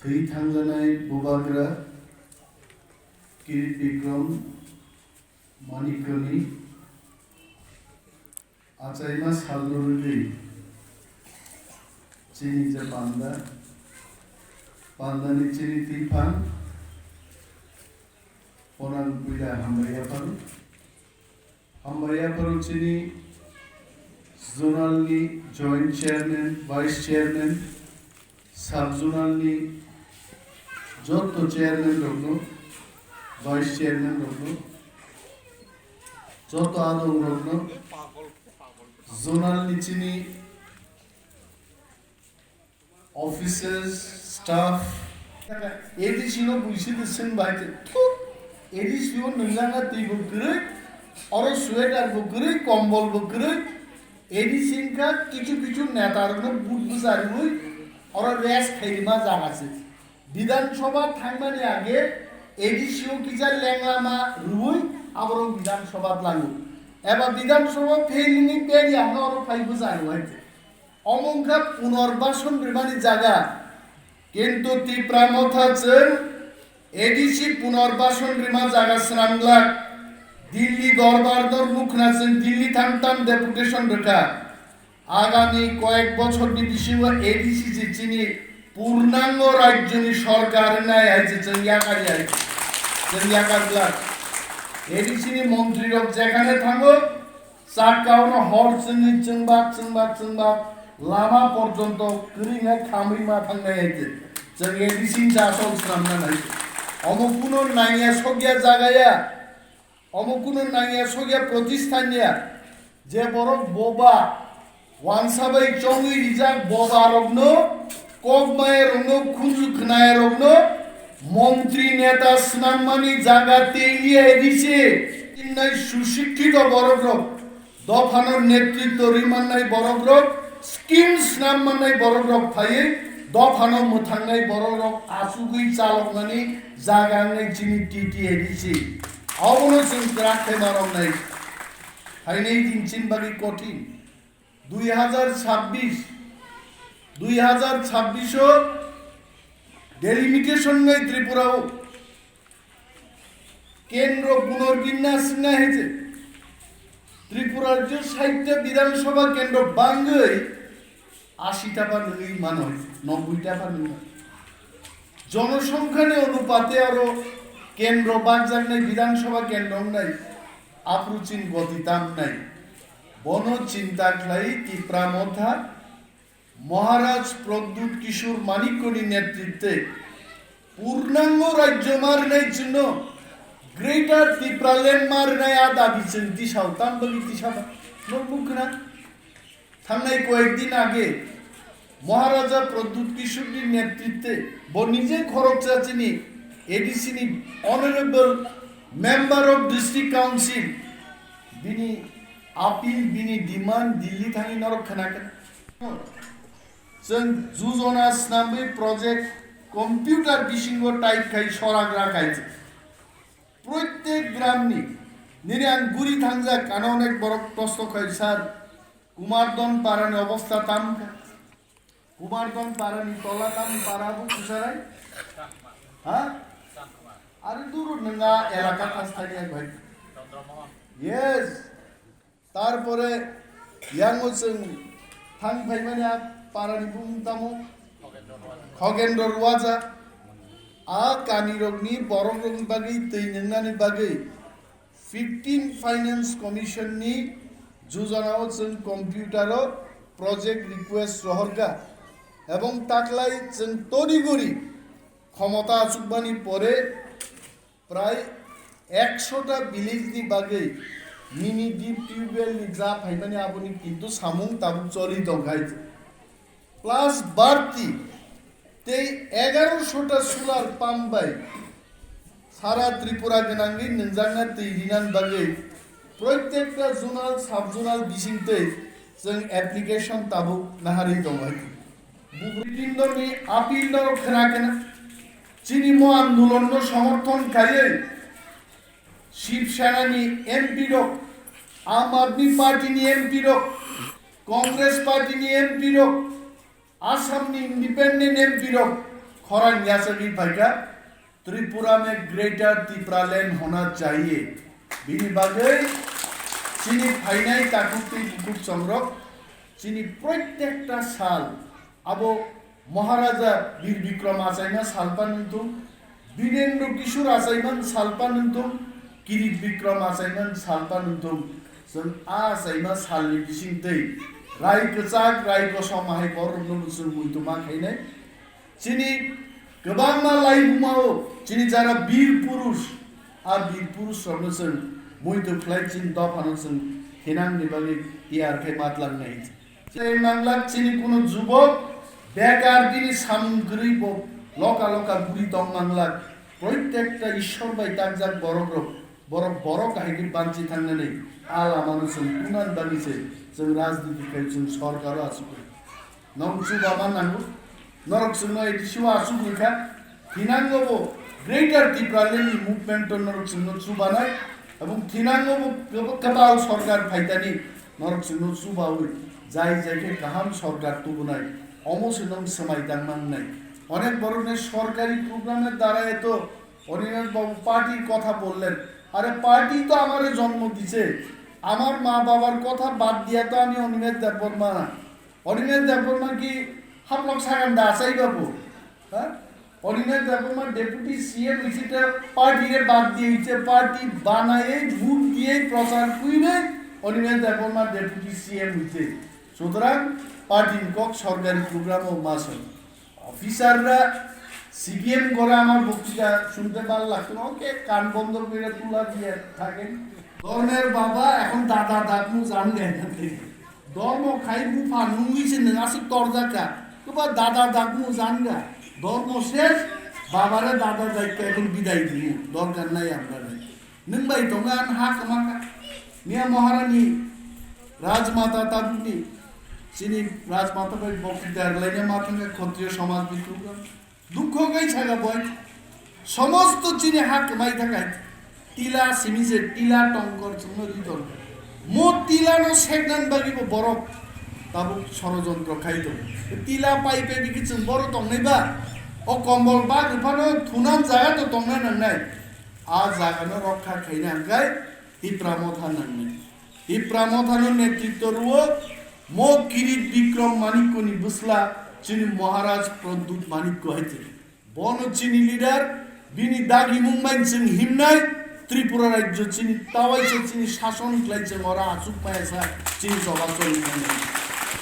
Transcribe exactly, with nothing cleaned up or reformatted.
Thwi thangjanai Bubagra Kirit Bikram Manikyani achaima salno rwgwi chini je panda, pandani chini twiphang ponang puila hambai yapharo. Hambai yapharo chini zonal ni joint chairman, vice chairman, sub zonal ni joto chairman rokno, vice chairman rokno, joto adong rokno, zonal ni chini officers, staff, A D C no buisi de seng bai te. Thuk. A D C o nungjana twi bo kwrwi, oro sweater bo kwrwi, kombol bo kwrwi. A D C wngkha kichu kichu neta rokno but bwcharwi oro rest khairima jaga se. Bidhan Sabha thangmani age A D C o kisa lenglama rwi aborok Bidhan Sabha tlango. Eba Bidhan Sabha fail wngwi bag ya hwnwi oro phai bwcharwi hai te. Omo wngkha punorbason rimani jaga. Kintu Tipra Motha chwng A D C punorbason rima jaga swnam glak. Dilli dorbar dor mukhna chwng Dilli thang tam deputation rwkha. Agami koyek bochorni bisingo A D C je chini purnango rajyoni sorkar wngnai hai je chwng yakar ya, chwng yakar glak. A D C ni montri rok jekhane thango, Sakao no hor chwngwi chwngba, chwngba, chwngba, lama porjonto kwrwngha khamwi ma thangnai hai khe. Chwng A D C wngkha asol swnamna nai. Omo kuno nangya sokya jagaya. Omo kuno nangya sokya protisthan ya. Je borok boba, wansa bai chongwi rijak boba rokno, kok maya rokno, khunju khnaya rokno, montri neta swnammani jaga tei liya A D C. Innai susikkito borok rok. Dophano netritwo rwmannai borok rok, scheme snam mannai borok rok phaiwi dophano mwthangnai borok rok achugwi chalokmani jaga wngnai chini T T A D C. Abono chwng kwrak khe manoknai. Phainai din chini bagwi kothin. Dui hazar chabbish, dui hazar chabbish o delimitation wngnai Tripura o. Kendro punorbinyas wngna hai je Tripura rajyo sait ta Bidhan Sabha kendro bangwi ashi ta pha nungwi mano hai je, nobboi ta pha nungwi. Jonosongkha ni onupate aro kendro bakjaknai Bidhan Sabha kendro wngnai aphuru chin goti tam wngnai. Bono chinta khlai Tipra Motha Maharaj Pradyut Kishore Manikyani netritwe purnango rajyo ma rwnai chwngno Greater Tipraland ma rwnai a dabi chwng tisao, tam bagwi tisaba. Nokmung khna thangnai koyek din age Maharaja Pradyut Kishoreni netritwe bo nije khoroksa chini A D C ni Honorable Member of District Council bini appeal, bini demand Delhi thangwi norok khna khe. Chwng jujona snamwi project computer bisingo type khai soragra khai. Proitek gramni, nini ang guri thangjak, ano onek borok prosto khai, sir, Kumardon parani obostha tam kha? Kumardon parani tola tam para bo kusarai? Ha? Are duru nwnga elaka thas thani bhai. Yes. Tarpore yango chwng thang phaimani a parani bumung tamo? Khogendro Ruaja. A kamirokni borokrokni bagwi twi nwngnani bagwi fifteen Finance Commission ni jujana o chwng computer o project request rohorkha. Ebong taklai chwng toni guri khomota achukmani pore Prai ekshota village ni bagwi mini deep tubewell ni ja phaimani aboni kintu samung tabuk choli tongkhai. Plus barti tei egaroshota solar pump bai sara Tripura gwnangwi nwngjakna twi rinan bagwi proitekta zonal, sub zonal bisingtwi chwng application tabuk naharwi tongo. Bubritindo ni appeal no khna khna chini mo andolon no somorthon khaiwi Shiv Sena ni M P rok, Aam Aadmi Party ni M P rok, Congress Party ni M P rok, Assam ni independent M P rok Khorang yachagwi phaikha, Tripura me Greater Tipraland hona chahiye. Bini bagwi chini phainai takhuk tei bukhuk chongrok, chini proitekta sal abo Maharaja Bir Bikram achaima salpa nungthung, Birendra Kishore achaima salpa nungthung, Kirit Bikram achaima salpa nungthung, chwng a achaima salni bisingtwi rai kwchak, rai kosom ahai borokno chwng muitu ma khainai. Chini kwbangma laibumao chini jara bir purush, a bir purush rokno chwng muitu khlai chini dophano chwng thinangni bagwi tiyar khai matlangnai. Chini manglak chini kuno jubok bekar bini samung kwrwi bo loka loka guri tong manglak. Proitekta Ishwar bai takjak borok rok, borok borok hai khe banchi thangnani a lamano chwng tunani bagwi se chwng rajniti khai chwng sorkaro achukwi. Nong chuba ma nango. Norok chwngno A D C o aswk rwkha. Thinango bo Greater Tipraland ni movement o norok chwngno chubanai. Abong thinango bo kwb-, kwtal sorkar phaitani norok chwngno chubawi jai jai khe kaham sorkar tubunai. Omo se nong swmai tang mangnai. Onek borokni sorkari program er darai to Animesh বাবু পার্টির কথা বললেন। আরে পার্টি তো আমারে জন্ম দিছে, আমার মা বাবার কথা বাদ দিয়া তো আমি অনিমেষ দেববর্মা না। অনিমেষ দেববর্মা কি হাফলং সাগান দা আসাই বাবু? হ্যাঁ, অনিমেষ দেববর্মা ডেপুটি সিএম হইছে, পার্টিরে বাদ দিয়ে হইছে, পার্টি বানায় ভোট দিয়ে প্রচার করে অনিমেষ দেববর্মা ডেপুটি সিএম হইছে। সুতরাং পার্টির কক সরকারি প্রোগ্রামও মাসে অফিসাররা সিপিএম করে আমার বক্তৃতা শুনতে ভালো লাগতো না, ওকে কান বন্ধ করে তুলা দিয়ে থাকেন। ধর্মের বাবা এখন দাদা দাদু জান গায় না। ধর্ম খাই মুফা নুঙ্গি সে নেন আসে তরজাকা। তোমার দাদা দাদু জান গা। ধর্ম শেষ, বাবারে দাদা দায়িত্ব এখন বিদায় দিই, দরকার নাই আমরা নাই। Nwng bai tongo ang ha kwma kha. Miya Maharani Rajmata tabukni chini Rajmata bai bokti darlaina ma thangkha Kshatriya samaj ni program. Dukho gai saga boy. Somosto chini ha kwmai thangkha. Tila simi je tila tongkor chwngno ri tongo. Mo tila no seknan bagwi bo borok tabuk sorojontro khai tongo. Tila pai pai bikhi chwng boro tongnai ba. O kombol bagwi phano thunan jaga to tongna nangnai. A jagano rokha khaina hwnkhe Tipra Motha nangnai. Tipra Mothano netritwo rwo mo Kirit Bikram Manikyoni bwsla chini Maharaj Pradyut Manikyo hai se. Bono chini leader, bini dagimung bai chwng himnai, Tripura rajyo chini tawaisa chini sason khlai chwng ora achuk paisa chini choba choli thangwi.